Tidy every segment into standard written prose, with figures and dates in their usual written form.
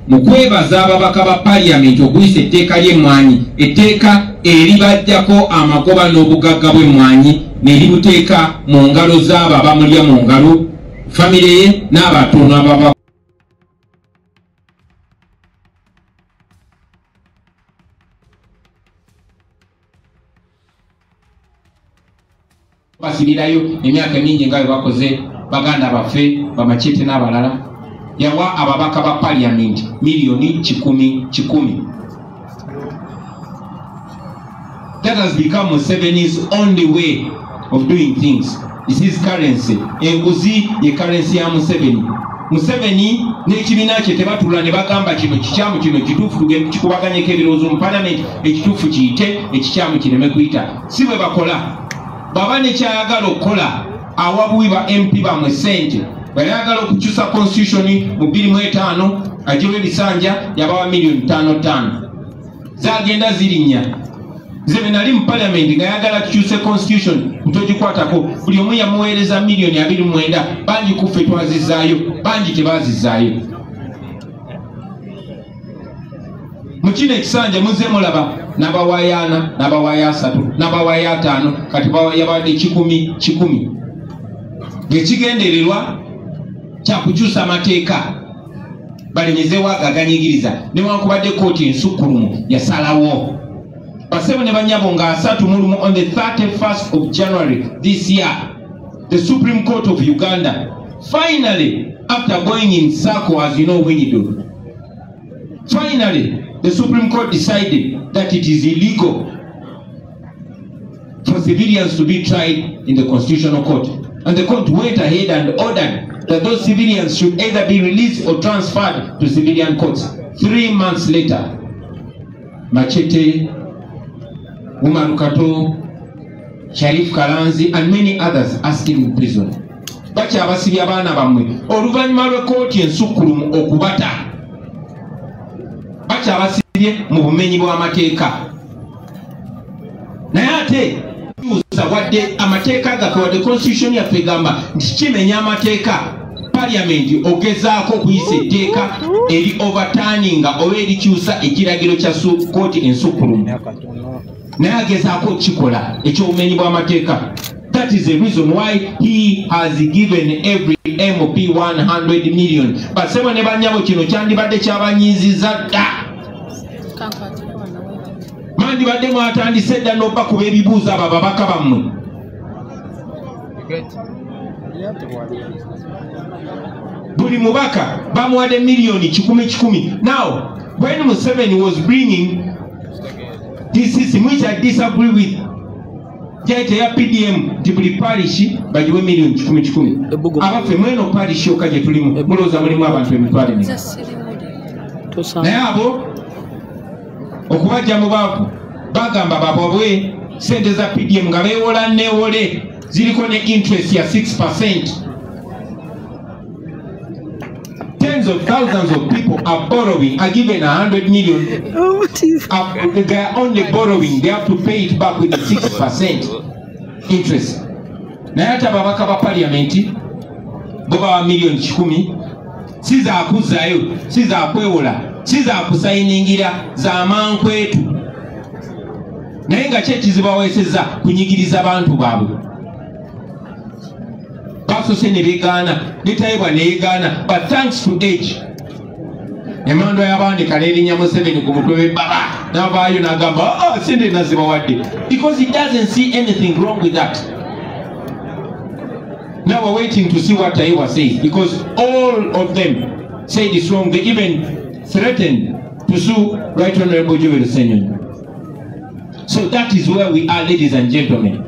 Mu kwebaza ababaka ba parliament okuyisa etteeka ly'emmwanyi, etteeka eribajjako amagoba n'obugagga bw'emmwanyi ne libuteeka mu ngalo z'abo abamulya mu ngalo, famire ye n'abatono ababa basibirayo emyaka mingi nga bwe bakoze baganda baffe bamachete n'abalala. Yawa ababaka ba parliament milioni 100. That has become Museveni's only way of doing things. It's his currency. Enguzi ye currency ya Museveni. Museveni n'ekibiina kye tebatula ne bagamba kino kikyamu, kino kituufu, tugende kikubaganyeko ebirowoozo mu parliament, ekituufu kiyite, ekikyamu kireme kuyita. Si bwe bakola. Baba ne kyayagala okukola awa buwi ba MP bamwe ssente. Bayagala okukyusa constitution mu 2005 agiwe ebisanja yabawa milioni 5 zagenda zirinnya. Nze bwe nali mu parliament nga yagala tukyuse constitution ntogikwatako, buli omu yamuweereza milioni 29, bangi ku ffe twazizaayo, bangi tebaazizaayo. Mu kino ekisanja muzze mulaba n'abawaayo 4, n'abawaayo 3, n'abawaayo 5, kati yabawadde 100. Ng'ekigendererwa kya kukyusa amateeka balemezewo agaganyigiriza, newankubadde kkooti ensukkulumu yasalawo. Basebo ne bannyabo nga 31 on the 31st of January this year, the Supreme Court of Uganda finally, after going in circle, as you know when you do, finally the Supreme Court decided that it is illegal for civilians to be tried in the Constitutional Court. And the court went ahead and ordered that those civilians should either be released or transferred to civilian courts. 3 months later, Machete, Umar Kato, Sharif Kalanzi, and many others are still in prison. Bakyabasibye abaana bammwe oluvannyuma lw'ekkooti ensukkulumu okubata. Bakyabasibye mu bumenyi bw'amateeka. Naye ate wadde amateeka gaffe, wadde constitution yaffe egamba nti kimenya amateeka, parliament ogezaako okuyisa etteeka eri overturninga oba erikyusa ekiragiro kya kkooti ensukkulumu, naye agezaako okukikola ekyobumenyi bw'amateeka. That is the reason why he has given every MP 100 million. Basebo ne bannyabo, kino kyandibadde kyabanyiiziza dda. Mwandibadde mwatandise dda n'obakuba ebibuuzo abo ababaka bammwe. Buli mubaka bamuwadde milioni 100. Now, when Museveni was bringing this system, which I disagree with, ya PDM nti buli parish bagiwe milioni 100. Abaffe mweno parish yokka gye tulimu mulowooza mulimu abantu emitwalo emeka? Naye abo okubajja mu baavu bagamba bababwe sente za PDM nga beewola neewole, ziriko ne interest ya 6%. Tens of thousands of people are borrowing, are given 100 million. They are only borrowing, they have to pay it back with 6% interest. Naye ate ababaka ba parliament bo bawa milioni 10, si za kuzzaayo, si za kwewola, si za kusayiningira, za mankwetu. Naye nga ki ekizibaweesezza kunyigiriza bantu baabwe. Basose ne beegaana, ne Tayebwa ne yeegaana, but thanks to age, emando y'abandika n'erinnya Museveni ku mutwe w'ebbaba, n'avaayo n'agamba, oh, sente nazibawadde, because he doesn't see anything wrong with that. Now we're waiting to see what Tayebwa says, because all of them said it's wrong. They even threatened to sue Right Honorable Joel Ssenyonyi. So that is where we are, ladies and gentlemen.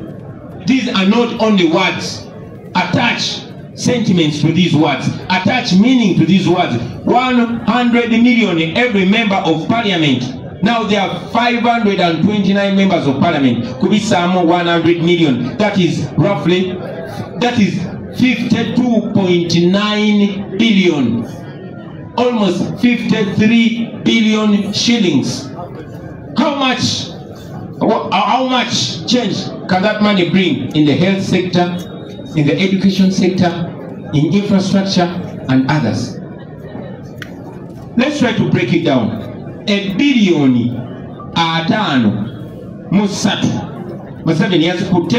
These are not only words. Attach sentiments to these words. Attach meaning to these words. 100 million every member of parliament. Now there are 529 members of parliament. Kubisaamu 100 million. That is roughly, that is 52.9 billion. Almost 53 billion shillings. How much change can that money bring in the health sector, in the education sector, in infrastructure and others? Let's try to break it down. Ebiliyoni 53 Museveni yazikutte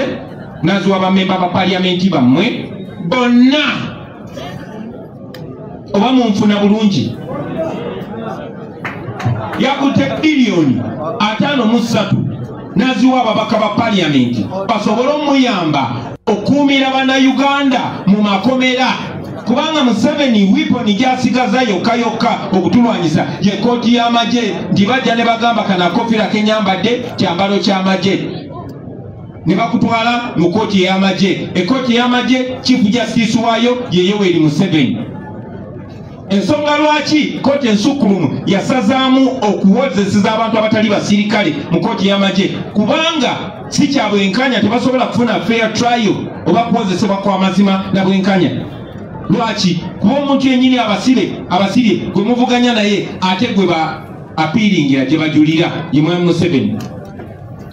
n'aziwa bamemba ba paliyamenti bammwe bonna. Oba munfuna bulungi? Yakutte biliyoni 53 n'aziwa ababaka ba paliyamenti basobole omuyamba okuumira bannayuganda mu makomera, kubanga Museveni weapon gy'asigaza yokka yokka okutulwanyisa ye kkooti y'amagye, nti bajja ne bagamba kano akofira kenyambadde kyambalo ky'amagye, ne bakutwala mu kkooti ey'amagye. Ekkooti ey'amagye Chief Justice waayo ye Yoweri Museveni. Ensonga lwaki kkooti ensukkulumu yasazaamu okuwozeseza abantu abatali basirikale mu kkooti y'amagye, kubanga si kya bwenkanya, tebasobola kufuna fair trial oba kuwozesebwa kwa mazima na bwenkanya. Lwaki? Kuba omuntu yennyini abasirye gwe muvuganya naye ate gwe ba apiiringira gye bajulira ye mwami Museveni.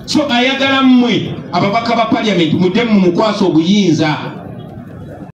So ayagala mmwe ababaka ba parliament mudde mu mukwasa obuyinza.